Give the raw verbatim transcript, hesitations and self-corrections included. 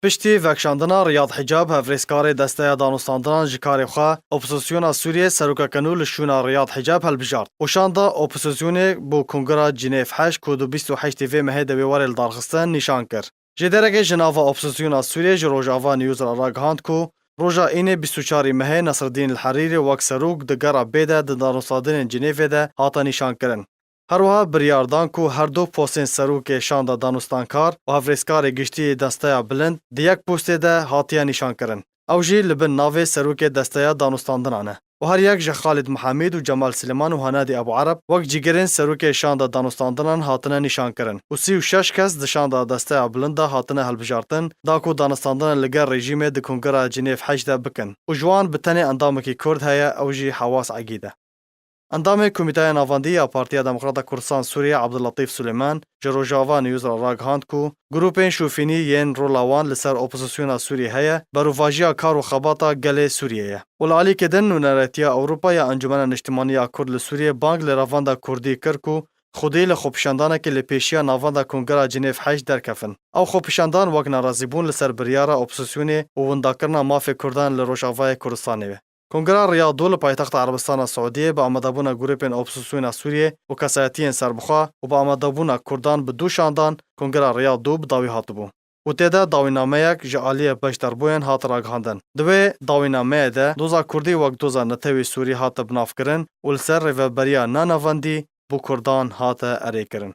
Piştî vekşandina Riyad Hicab, hevrêzkarê Desteya Danûstandinan ji karê xwe, Opozîsyona Sûriyê serokeke nû li şûna Riyad Hicab helbijart û şanda opozîsyonê bo Kongera Cinêv heşt ku di bîst û heştê vê mehê de wê were lidarxistin nîşan kir. Jêderekê ji nava Opozîsyona Sûriyê ji Rojava News re ragihand ku roja Înê bîst û çarî mehê Nesreddîn El Herîrî wek serok di gera bê de di danûstandinên Cinêvê de hate nîşankirin. Her wiha biryar dan ku her du postên serokê şanda danûstankar û hevrêzkarê giştî yê Desteya Bilind di yek postê de hatiye nîşankirin. Ew jî li bin navê serokê Desteya Danûstandinan e. Û her yek ji Xalid Mihamîd û Cemal Silêman û Henadî Ebû Ereb wek cîgirên serokê şanda danûstandinan hatine nîşankirin û sî û şeş kes di şanda Desteya Bilind de hatine hilbijartin, da ku danûstandinên li gel rejîmê di Kongera Cinêv heşt de bikin û ji wan bi tenê endamekî Kurd heye, ew jî Hewas Egîd e. Endamê Komîteya Navendî ya Partiya Demokrata Kurdistan Sûriyê Abdulletîf Suleyman ji Rojava News re ragihand ku grûpên şofînî yên rola wan li ser opozîsyona Sûriyê heye, berovajiya kar û xebata gelê Sûriyê ye. Û li alîkê din nûneretiya Ewropa ya Encûmena Niştimanî ya Kurd li Sûriyê bang li revanda Kurdî kir ku xwedî li xwepêşandanekê li pêşiya navenda Kongera Cinêv heşt derkefin. Ew xwepêşandan wek nerazîbûn li ser biryara opozîsyonê û windakirina mafê Kurdan li Rojavayê Kurdistanê ye. Kongera Riyad du li paytexta Erebistana Siûdiyê bi amadebûna grûpên opozîsyona Sûriyê û kesayetiyên serbixwe û bi amadebûna Kurdan bi du şandan Kongera Riyad du bi dawî hatibû û tê de dawînameyek ji aliyê beşdarbûyên hat ragihandin. Di wê dawînameyê de doza Kurdî wek doza netewî Sûrî hate binavkirin û li ser rêveberiya nanavendî bo Kurdan hate erêkirin.